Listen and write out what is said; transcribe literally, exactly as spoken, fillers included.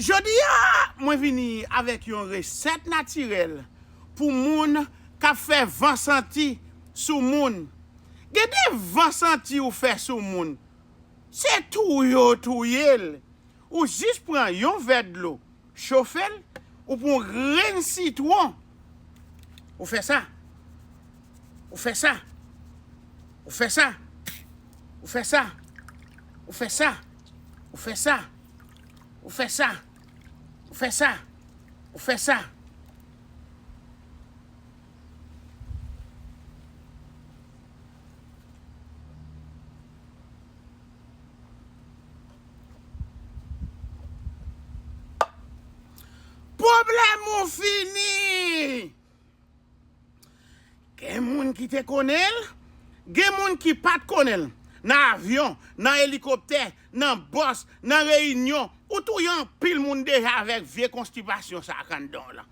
Jodi a, mwen vini avèk yon resèt natirèl pou moun k ap fè van santi sou moun. Gen de van santi ou fè sou moun, se touye w touye l. Ou jis pran yon vè dlo, chofe l, ou pran yon grenn sitwon, ou fè sa. Ou fè sa. Ou fè sa. Ou fè sa. Ou fè sa. Ou fè sa. Ou fè sa. Ou fè sa. Ou fè sa. Pwoblèm ou fini. Gen moun ki te konnen l, gen moun ki pa t konnen l. Nan avyon, nan elikoptè, nan bòs, nan reyinyon, ou touye anpil moun deja avèk vye konstipasyon sa k anndan w lan.